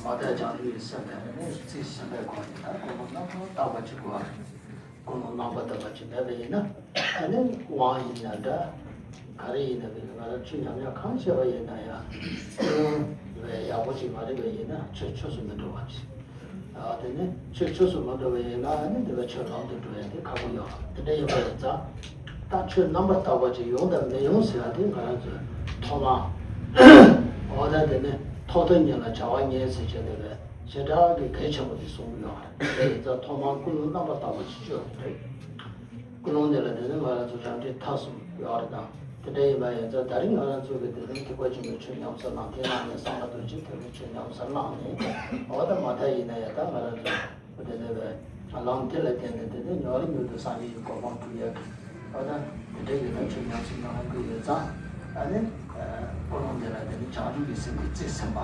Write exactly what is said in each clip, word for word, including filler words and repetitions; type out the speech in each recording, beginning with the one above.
མ་དག་བྱང་ཆུབ་ཀྱི་སེམས་དེ་ནི་རྩིས་ཟིན་པའི་སྒོ་ནས་ད་ཀུན་སློང་རྣམ་པར་དག་པ་ཅིག་དགོས་པ་རེད། ཀུན་སློང་རྣམ་པར་དག་པ་ཅིག་མེད་པ་ཡིན་ན། ཨ་ནི་དབང་ཡིན་ན་འདྲ། ག་རེ་ཡིན་ན་བས་ང་རང་ཆོས་ཉམས་ཉམས་གང་བྱས་པ་ཡིན་ན་ཡང་། ཀུན་སློང་ཡག་པོ་ཅིག་མ་རེད་པ་ཡིན་ན་ཆོས་ཆོས་སུ་མི་འགྲོ་བ་ཅིག་ཨ་དེ་ནི་ཆོས་ཆོས་སུ་མ་འགྲོ་བ་ཡིན་ན་ཨ་ནི་དེ་ལ་ཆོས་ལམ་དུ་འགྲོ་ཡ་དེ་ཁག་པོ་ཡོད། དེ་འདྲ་ཡིན་པ་ཡིན་ཙང་། ད་ཆོས་རྣམ་པར་དག་པ་ཅིག་ཡོང་དང་མི་ཡོང་ཟེར་བ་དེ་ང་རང་ཚོའི་ཐོག་མར། འོ་ད་དེ་ནི་ཐོག་མཐའ་གཉིས་ལ་བྱ་བ་ངེས་ཟེར་བྱས་ནས་པའི་བྱེ་བྲག་གི་གལ་ཆེན་པོ་དེ་གསུང་གི་ཡོད་རེད། དེ་ཡིན་ཙང་ཐོག་མར་ཀུན་སློང་རྣམ་པར་དག་པ་ཅིག་བཅོས་དགོས་རེད། ཀུན་སློང་དེ་ལ་དེ་ནི་ང་རང་ཚོ་རང་འདྲེན་ཐ་གསུམ་ཡོད་རེད་དང་། དེ་འདྲ་ཡིན་པ་ཡིན་ཙང་ད་རིང་ང་རང་ཚོ་གི་དེ་རིང་ཐེག་པ་ཆེན་པོའི་ཆོས་ཉམས་སུ་བླངས། དེ་ནང་ནས་གསང་བ་རྡོ་རྗེ་ཐེག་པའི་ཆོས་ཉམས་སུ་བླངས་ནས། འོ་ད་མ་མཐའ་ཡིན་ན་ཡང་ད་ང་རང་ཚོ་དེ་ནས་པའི་ལམ་དེ་ལ་བརྟེན་ནས་དེ་ནས་མྱུར་མྱུར་དུ་སངས་རྒྱས་ཀྱི་གོ་འཕང་ཐོབ་ཡག་གི། འོ་ད་དེ་འདྲ་གི་ད་ཆོས་ཉམས་སུ་བླང་དགོས་ཡོད་ཙང་། ཨ་ནི་ཀུན་སློང་དེ་ལ་དེ་ནི་བྱང་ཆུབ་ཀྱི་སེམས་ཀྱིས་རྩིས་ཟིན་པ།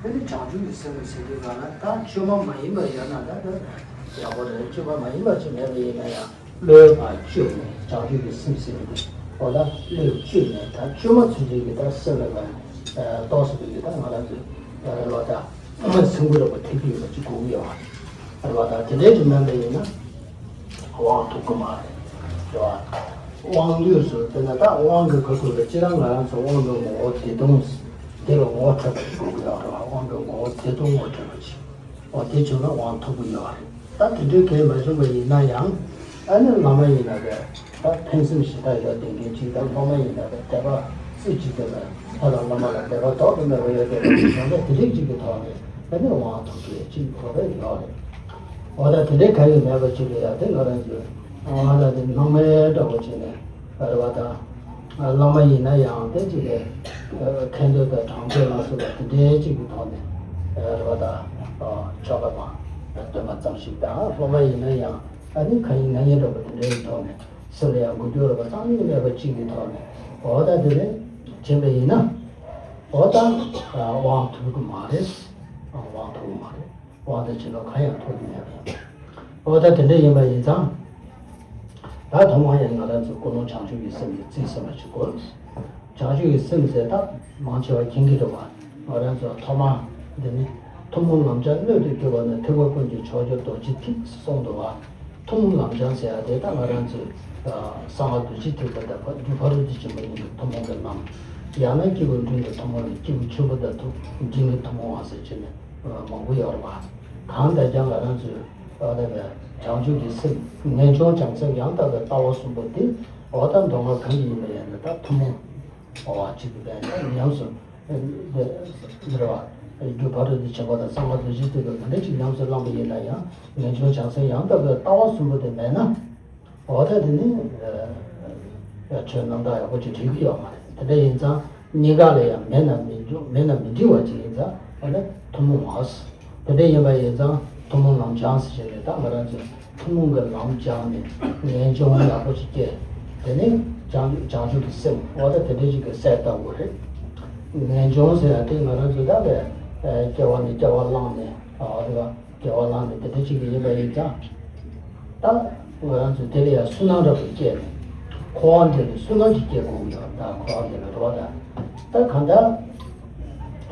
དེ་ནི་བྱང་ཆུབ་ཀྱི་སེམས་ཟེར་དུས་གང་ལ་ད་བཅོས་མ་མ་ཡིན་པ་ཡོད་ན་ད་ད་ཡག་པོ་རེད། བཅོས་མ་མ་ཡིན་པ་ཅིག་མེད་པ་ཡིན་ན་ཡང་། བློས་ཕར་བཅོས་ནས་བྱང་ཆུབ་ཀྱི་སེམས་ཟེར་བ་དེ། འོ་ད་བློས་བཅོས་ནས་ད་བཅོས་མ་ཚུན་ཆད་ཀྱི་ད་སེམས་ལ་ད་རྟོགས་ཟེར་བའི་ད་ང་རང་ཚོའི་བློ་ད་སེམས་ཁུར་ར་པོ་ཐེབས་ཀྱི་ཡོད་པ་ཅིག་དགོས་ཀྱི་ཡོད་རེད་བ། ད་དེ་འདྲའི་ཅིག་མིན་པ་ཡིན་ན་དབང་ཐོབ་ཀྱི་མ་རེད། རེད་བ། དབང་དུས་སུ་དེ་ན་ད་དབང་གི་ག་ཐོག་ལ་སྤྱིར་བཏང་ང་རང་ཚོ་དབང་གི་ངོ་བོ་བདེ་སྟོང་དེ་ལ་ངོ་བོ་འཕྲོད་པ་ཅིག་དགོས་ཀྱི་ཡོད་རེད་བ། དབང་གི་ངོ་བོ་བདེ་སྟོང་ངོ་འཕྲོད་པ་ཅིག་འོ་དེ་བྱུང་ན་དབང་ཐོབ་ཀྱི་ཡོད་རེད། ད་དེ་འདྲའི་གལ་མ་བྱུང་བ་ཡིན་ན་ཡང་། ཨ་ནི་བླ་མ་ཡིན་ན་རེད། ད་ཕན་སེམས་ཞེ་དྲག་ཡོད་བསྡད་མཁན་ཅིག་ད་སློབ་མ་ཡིན་ན་རེད། དད་པ་རྩེ་གཅིག་ཏུ་ལ་ཕ་དང་བླ་མ་ལ་དད་པ་ལྡོག་ཏུ་མེད་པ་ཡོད་བསྡད་པ་ཅིག་བྱུང་ན་དེ་འདྲའི་ཅིག་གི་ཐོག་ནས་ཨ་ནི་དབང་ཐོབ་མཁན་ཅིག་ཁོ་རེ་ཡོད་རེད། འོ་ད་དེ་འདྲའི་གལ་ཡོད་མེད་པ་ཅིག་ལ་ཡང་དེ་ང་རང་ཚོས་འོ་ད་དེ་སྣང་མེད་འདྲ་བོ་བྱས་ནས་རེད་བ་ད། བླ་མ་ཡིན་ན་ཡང་དེ་ཅིག་གི་ཁ་འདོན་དང་དྲང་དོན་ལ་སོགས་པ་དེ་འདྲའི་ཅིག་གི་ཐོག་ནས་རེད་བ་ད། ཆོ་ག་དང་འདོན་པ་ཙམ་ཞིག་དང་། སློབ་མ་ཡིན་ན་ཡང་ཨ་ནི་ཁ་ཡིན་ན་ཡིན་འདྲ་པོ་དེ་འདྲའི་ཐོག་ནས་སེམས་ལ་ཡང་འགུལ་སྐྱོད་རེད་བ་རྩ་ནས་མེད་པ་ཅིག་གི་ཐོག་ནས། འོ་ད་དེ་ནས་བྱེད་པ་ཡིན་ན། འོ་ད་དབང་ཐོབ་ཀྱི་མ་རེད། དབང་ཐོབ་ཀྱི་མ་རེད། དབང་དང་བྱིན་རླབས་གང་ཡང་ཐོབ་ཀྱི་མེད་པ་ཡིན་པ། འོ་ད་དེ་འདྲ་ཡིན་པ་ཡིན་ཙང་། ད་ཐོག་མར་ཡང་ང་རང་ཚོ་ཀུན་སློང་བྱང་ཆུབ་ཀྱི་སེམས་ཀྱིས་རྩིས་ཟིན་པ་ཞིག་དགོས། བྱང་ཆུབ་ཀྱི་སེམས་ཟེར་ད་མང་ཆེ་བ་མཁྱེན་གྱི་འདུག་བ། ང་རང་ཚོ་ཐོག་མར་འདི་ནི་ཐུན་མོང་ལམ་སྦྱང་སྣོད་དུ་གྱུར་པ་ནི་ཐེག་པ་ཀུན་གྱི་མཆོག་གྱུར་རྡོ་རྗེ་ཐེག་གསུངས་འདུག་བ། ཐུན་མོང་ལམ་སྦྱང་ཟེར་ཡ་དེ་ད་ང་རང་ཚོའི་གསང་བ་རྡོ་རྗེ་ཐེག་པ་དང་རྒྱུ་ཕ་རོལ་ཏུ་ཕྱིན་པ་གཉིས་ཀྱི་ཐུན་མོང་གི་ལམ། ཡང་ན་སྐྱེས་བུ་འབྲིང་གི་ཐུན་མོང་ལ་སྐྱེས་བུ་ཆེན་པོ་དང་ཐུན་འབྲིང་གི་ཐུན་མོང་བ་ཟེར་བྱས་ནས་མང་པོ་ཡོད་རེད་བ། གང་ལྟར་ཀྱང་ང་རང་ཚོའི་ཨ་ནི་བྱང་ཆུབ་ཀྱི་སེམས་ངེས་འབྱུང་བྱང་སེམས་ཡང་དག་པའི་ལྟ་བ་གསུམ་པོ་དེ། འོ་ད་མདོ་སྔགས་གང་གི་ཡིན་པ་ཡིན་ན་ད་ཐུན་མོང་བ་གཅིག་གི་བས་ད་ཉམས་སུ་འདི་རེད་བ། རྒྱུ་ཕ་རོལ་ཏུ་ཕྱིན་པ་དང་གསང་བ་རྡོ་རྗེ་ཐེག་པ་ག་འདྲ་ཅིག་ཉམས་སུ་བླངས་པ་ཡིན་ན་ཡང་ངེས་འབྱུང་བྱང་སེམས་ཡང་དག་པའི་ལྟ་བ་གསུམ་པོ་དེ་མེད་ན། འོ་ད་དེ་ནི་ཆོས་རྣམ་དག་ཡག་པོ་ཅིག་འགྲིག་གི་ཡོད་མ་རེད། དེ་འདྲ་ཡིན་ཙང་གཉིས་ཀ་ལ་ཡང་མེད་ན་མི་འགྲིག་མེད་ན་མི་འགྲིག་པ་ཅིག་ཡིན་ཙང་འོ་ན་ཐུན་མོང་བ། དེ་འདྲ་ཡིན་པ་ཡིན་ཙང་ཐུན་མོང་ལམ་སྦྱང་ཟེར་བྱས་ནས་ད་ང་རང་ཚོས་ཐུན་མོང་གི་ལམ་སྦྱངས་ནས་ངེས་འབྱུང་ཡག་པོ་ཅིག་སྐྱེས། དེ་ནས་བྱང་བྱང་ཆུབ་ཀྱི་སེམས་འོ་ད་དེ་འདྲ་ཅིག་གི་གསལ་བཏབ་དགོས་རེད། ངེས་འབྱུང་ཟེར་ཡ་དེ་ང་རང་ཚོས་ད་ལས་སྐྱེ་བ་ནས་སྐྱེ་བ་བླངས་ནས་འོ་དེ་ག་སྐྱེ་བ་བླངས་ནས་དེ་འདྲ་ཅིག་གི་ཡིན་པ་ཡིན་ཙང་། ད་ང་རང་ཚོས་དེ་ལ་ཡང་བསོད་ནམས་རབ་ཏུ་བསྐྱེད་ནས། འཁོར་བ་འདི་ལ་བསོད་ནམས་ཀྱི་བསྐྱེད་དགོས་ཀྱི་ཡོད་ད། འཁོར་བ་འདི་ལ་རེད་བ་ད། ད་གང་ལྟར།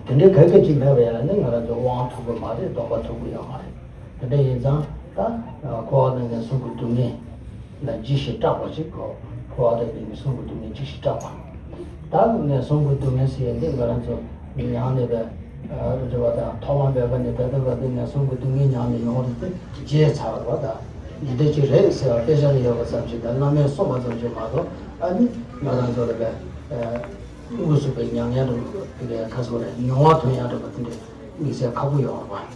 དེ་འདྲའི་གལ་གལ་ཅིག་མེད་པ་ཡང་ནི་ང་རང་ཚོ་དབང་ཐོབ་ཀྱི་མ་རེད། སྡོམ་པ་ཐོབ་ཀྱི་ཡོད་མ་རེད། དེ་འདྲ་ཡིན་ཙང་ད། འཁོར་བ་ནི་ངན་སོང་གི་སྡུག་བསྔལ་ལ་ཇི་ཞིག་སྐྲག་པ་ཞིག་གོ། འཁོར་བ་དང་ནི་ངན་སོང་གི་སྡུག་བསྔལ་ཇི་ཞིག་སྐྲག་པ། ད་ངན་སོང་གི་སྡུག་བསྔལ་ཟེར་ཡས་འདི་ང་རང་ཚོ་མྱངས་ནས་པའི་རེ་བ་དང་ཐོག་མ་མེད་པ་ནས་ད་ལྟ་བར་དུ་ངན་སོང་གི་སྡུག་བསྔལ་མྱངས་ནས་ཡོང་རེད་དེ་བརྗེད་ཚར་བ་དང་འདི་འདྲ་ཅིག་རེད་ཟེར་བ་དཔེ་ཆ་ལ་ཡོད་པ་ཙམ་ཞིག་དང་བླ་མས་གསུངས་པ་ཙམ་ཞིག་མ་གཏོགས་ཨ་ནི་ང་རང་ཚོ་ལ་པའི་དངོས་སུ་པའི་མྱང་ཡ་འགྲོ་བའི་ཁ་སོ་རེད། མྱོང་བ་ཐོན་ཡ་འགྲོ་བ་དེ་འདྲ་དམིགས་བསལ་ཁག་པོ་ཡོད་རེད་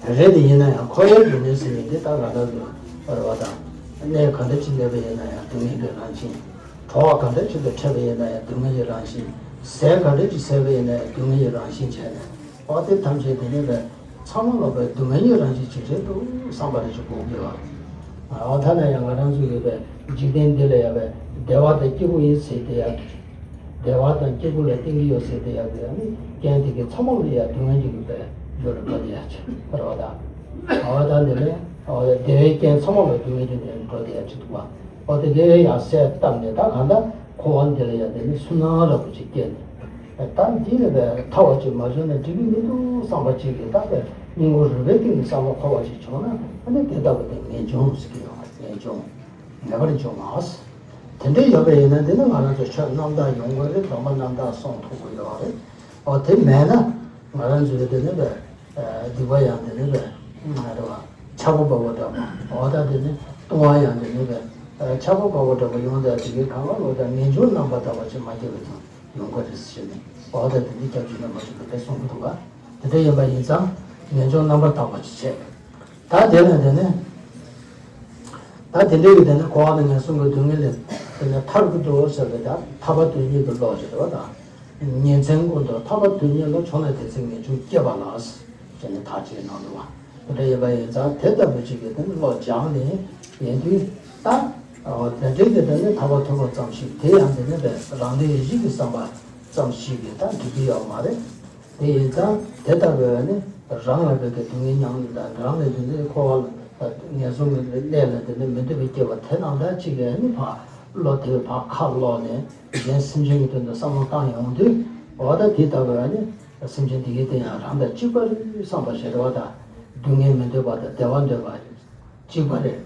བ། རེད་དེ་ཡིན་ན་ཡང་འཁོར་བའི་སྡུག་བསྔལ་ཟེར་ནས་འདི་ལྟར་ང་རང་ཚོ་བར་བ་དང་གནས་ག་འདྲ་ཅིག་གནས་པ་ཡིན་ན་ཡང་སྡུག་བསྔལ་གྱི་རང་བཞིན། གྲོགས་ག་འདྲ་ཅིག་ཏུ་འཕྲད་པ་ཡིན་ན་ཡང་སྡུག་བསྔལ་གྱི་རང་བཞིན། ཟས་ག་འདྲ་ཅིག་ཟས་པ་ཡིན་ན་ཡང་སྡུག་བསྔལ་གྱི་རང་བཞིན་བྱས་ནས་འོ་དེ་ཐམས་ཅད་དེ་ནས་པའི་ཚང་མ་ལོག་པའི་སྡུག་བསྔལ་གྱི་རང་བཞིན་ཇི་བཞིན་དུ་བསམ་པ་རེ་ཞིག་དགོས་ཀྱི་ཡོད། འོ་ཐ་ན་ཡང་ང་རང་ཚོ་ཡོད་པའི་འཇིག་རྟེན་འདི་ལ་ཡང་པའི་བདེ་བ་དང་སྐྱིད་པོ་ཡིན་ཟེར་དེ་ཡང་། བདེ་བ་དང་སྐྱིད་པོ་ལ་བརྟེན་གྱི་ཡོད་ཟེར་དེ་ཡག་གི་ཡ་ནི་རྐྱེན་དེ་གའི་ཚང་མ་ལ་ཡ་སྡུག་བསྔལ་གྱི་རིགས་པས་ཡོད་རེད་པ་དེ་ཡག་ཆེ་བར་བ་དང་། བ་དང་འདི་ལས་བདེ་བའི་རྐྱེན་ཚང་མ་ལ་སྡུག་བསྔལ་གྱི་རིགས་འགྲོ་དེ་ཡག་ཆེ་འདུག་པ། བ་དེ་གའི་ཡ་གསལ་བཏབ་ནས་ད་གང་ལྟར་འཁོར་བ་འདི་ལ་ཡ་དེ་ནི་བསོད་ནམས་རབ་པོ་ཅིག་བསྐྱེད་ནས་ ད་འདི་ལས་པའི་ཐར་བ་ཅིག་མ་བྱུང་ན་འགྲིག་གི་མི་འདུག་བསམ་པ་ཅིག་གིས་ད་པའི་སྙིང་པོ་རུས་པའི་གཏིང་ནས་བསམ་བློ་འཁོར་བ་ཅིག་བྱུང་ན། ཨ་ནི་དེ་ལྟ་བུ་དེ་ངེས་འབྱུང་ཟེར་གྱི་ཡོད་རེད། ངེས་འབྱུང་ངེས་པར་འབྱུང་བ། དེ་འདྲ་ཡོད་པ་ཡིན་ན་འདི་ནི་ང་རང་ཚོ་ཆོས་རྣམ་དག་ཡོང་གི་རེད། སྡོམ་པ་རྣམ་དག་སྲུང་ཐུབ་ཀྱི་ཡོད་རེད། ཨོ་དེ་མེད་ན་ང་རང་ཚོའི་དེ་ནི་པའི་སྡིག་པ་ཡང་དེ་ནི་པའི་ང་རེད་བ། ཆག་སྒོ་དཔའ་བོ་འདྲ་པོ། འོ་ད་དེ་ནི་ལྟུང་བ་ཡང་དེ་ནི་པའི་ཆག་སྒོ་དཔའ་བོ་འདྲ་པོ་ཡོང་དུས་དེ་གའི་གང་ག་ལོ་ད་ངེས་འབྱུང་རྣམ་པར་དག་པ་ཅིག་མ་སྐྱེས་པའི་དང་ཡོང་གི་རེད་ཟེར་ནས། འོ་ད་དེ་ནི་སྐྱབས་རྗེ་རྣམ་པ་ཞིག་གིས་དེ་གསུང་གི་འདུག་ག་དེ་འདྲ་ཡིན་པ་ཡིན་ཙང་ངེས་འབྱུང་རྣམ་པར་དག་པ་ཅིག་བྱས། ད་དེ་ནས་དེ་ནི། ད་དེ་འདྲ་ཡི་དེ་ནི་འཁོར་བ་ནས་ངན་སོང་གི་སྡུག་བསྔལ་ལས་དེ་ནི་ཐར་དགོས་འདུག་ཟེར་བའི་ད་ཐར་པ་དོན་གཉེར་གྱི་བློ་ཞིག་རེད་བ། ད་ཉིན་མཚན་ཀུན་ཏུ་ཐར་པ་དོན་གཉེར་བློ་བྱུང་ན་དེ་ཚེ་ངེས་འབྱུང་སྐྱེས་པ་ལགས་ཟེར་ནས་ཐག་བཅད་གནང་འདུག་བ། དེ་འདྲ་ཡིན་པ་ཡིན་ཙང་དེ་ལྟ་བུ་ཅིག་གི་དེ་ནི་བློ་སྦྱངས་ནས་ཡིན་དུས་ད། དེ་འདྲའི་གི་དེ་ནི་ཐར་པ་ཐོབ་པ་ཙམ་ཞིག་དེ་ཡང་དེ་ནི་པའི་རང་ལུས་གཞན་གྱི་བསམ་པ་ཙམ་ཞིག་གིས་ད་འགྲིག་གི་ཡོད་མ་རེད། དེ་ཡིན་ཙང་དེ་ལྟ་བུའི་ནི་རང་ལ་བས་ཀྱི་སྡུག་བསྔལ་མྱངས་ནས་དང་རང་ལ་དེ་ནི་འཁོར་བ་ལ་ངན་སོང་གི་གནས་ལ་དེ་ནི་མི་འདོད་པའི་སྐྱེ་བ་དེ་རྣམས་ད་ཅིག་གི་ནི་ཕར་བློ་དེ་ཕར་ཁ་ལོག་ནས་གཞན་སེམས་ཅན་གྱི་དོན་དུ་བསམ་བློ་བཏང་ཡོང་དུས། འོ་ད་དེ་ལྟ་བུའི་ནི་སེམས་ཅན་དེ་གའི་དེ་ཡང་རང་དང་གཅིག་པ་རེད་བསམ་པ་ཞིག་རེད་བ། ད་སྡུག་བསྔལ་མི་འདོད་པ་དང་བདེ་བ་འདོད་པ་གཅིག་པ་རེད།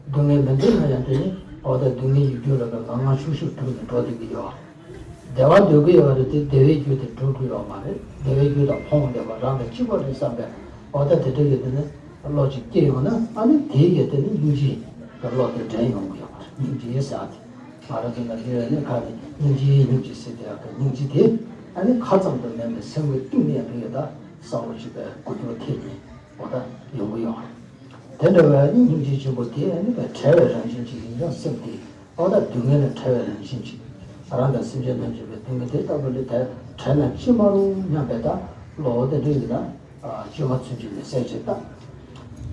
སྡུག་བསྔལ་མི་འདོད་ན་ཡང་དེ་ནི་འོ་ད་སྡུག་བསྔལ་ཡོད་རྒྱུ་ལ་ང་ང་ཤུགས་ཤུགས་སྒྲུབ་ནས་འགྲོ་བསྡད་ཀྱི་ཡོད། བདེ་བ་འདོད་ཀྱི་ཡོད་རེད་དེ། བདེ་བའི་རྒྱུ་དེ་སྒྲུབ་དགོས་ཡོད་མ་རེད། བདེ་བའི་རྒྱུ་དང་ཕོངས་བདེ་བ་རང་དང་གཅིག་པ་རེད་བསམ་པའི་འོ་ད་དེ་འདྲ་གི་དེ་ནི་བློ་ཅིག་སྐྱེ་ཡོང་ན། ཨ་ནི་དེའི་གི་དེ་ནི་སྙིང་རྗེ་གི་བློ་དེ་འདྲེན་ཡོང་གི་ཡོད་མ་རེད། སྙིང་རྗེ་ཟེར་ཡག་དེ་ང་རང་ཚོ་ནང་ལ་ཡོད་ནི་ཁ་ནས་སྙིང་རྗེ་སྙིང་རྗེ་ཟེར་དེ་ཡག་གི་སྙིང་རྗེ་དེ་ཨ་ནི་ཁ་ཙམ་དུ་མེད་པའི་སེམས་ཀྱི་གཏིང་ནས་ཡང་དེ་ཡོད་ད་བསམ་བློ་ཅིག་པའི་གོ་རྒྱུ་ཐེབས་ནས། འོ་ད་ཡོང་གི་ཡོད་རེད། དེ་འདྲ་བའི་ནི་སྙིང་རྗེ་ཆེན་པོ་དེ་ནི་བྲལ་བའི་རང་བཞིན་ཅིག་ཡིན་ཀྱང་སེམས་དེ་འོ་ད་སྡུག་བསྔལ་ལས་བྲལ་བའི་རང་བཞིན་ཅིག་རང་དང་སེམས་ཅན་ཐམས་ཅད་པའི་སྡུག་བསྔལ་དེ་ལྟ་བུ་ལས་དེ་བྲལ་ན་ཅི་མ་རུང་སྙམ་པའི་ད་བློ་དེ་འདྲ་ཡིན་ན། བཅོས་མ་ཚུན་ཆད་ནས་གསལ་བྱེད་ད།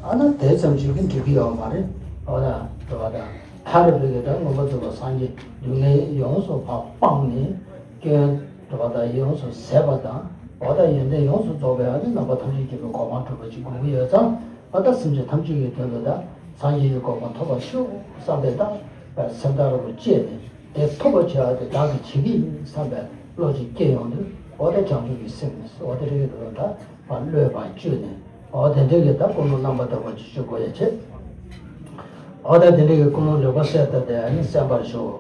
ཨ་ན་དེ་ཙམ་ཅིག་གིས་འགྲིག་གི་ཡོད་མ་རེད། འོ་ད་འགྲོ་བ་ད་ཐར་པའི་གི་ད་མངོན་པར་རྫོགས་པར་སངས་རྒྱས་སྡུག་བསྔལ་ཡོངས་སུ་སྤངས་ནས་སྐྱོན་འགྲོ་བ་ད་ཡོངས་སུ་ཟད་པ་དང་། འོ་ད་ཡོན་ཏན་ཡོངས་སུ་རྫོགས་པའི་ཨ་ནི་རྣམ་པ་ཐམས་ཅད་མཁྱེན་པའི་གོ་འཕང་འགྲུབ་པ་ཅིག་དགོས་ཀྱི་ཡོད་ཙང་། ཨ་ད་སེམས་ཅན་ཐམས་ཅད་ཀྱི་དོན་དུ་ད་སངས་རྒྱས་ཀྱི་གོ་འཕང་ཐོབ་པར་ཤོག་བསམ་པའི་ད་སེམས་ཐག་རིང་པོ་བཅད་ནས་དེ་ཐོབ་པར་བྱ་བ་དེ་བདག་གིས་བྱེད་ཀྱི་ཡིན་བསམ་པའི་བློ་ཅིག་སྐྱེ་ཡོང་དུས། འོ་ད་བྱང་ཆུབ་ཀྱི་སེམས་འོ་དེ་རིགས་དུ་ད་བློས་པ་བཅོས་ནས། འོ་དེ་འདྲ་གི་ད་ཀུན་སློང་རྣམ་པར་དག་པ་ཅིག་བཅོ་དགོས་ཡ་བྱེད། འོ་ད་དེ་འདྲ་གི་ཀུན་སློང་ལེགས་པ་གསལ་བཏབ་སྟེ་ཨ་ནི་གསན་པར་ཞུ།